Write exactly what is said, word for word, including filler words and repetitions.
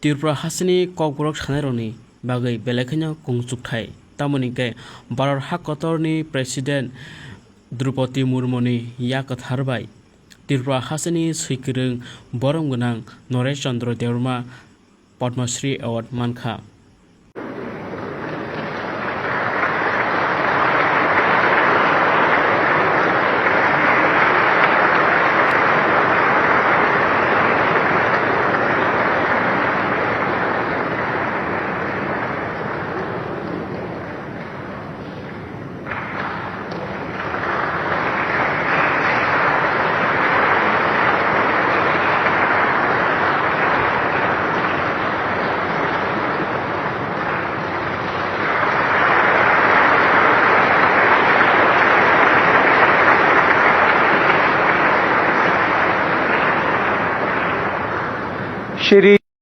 Tripura hasteni kokborok sanairokni bagwi belai kheno kung chukthai. Tamoni hwnkhe Bharat ha kotorni President Droupadi Murmuni yak kwthar bai Tripura hasteni swikwrwng borom gwnang Naresh Chandra Debbarma Padma Shri Award mankha. Shri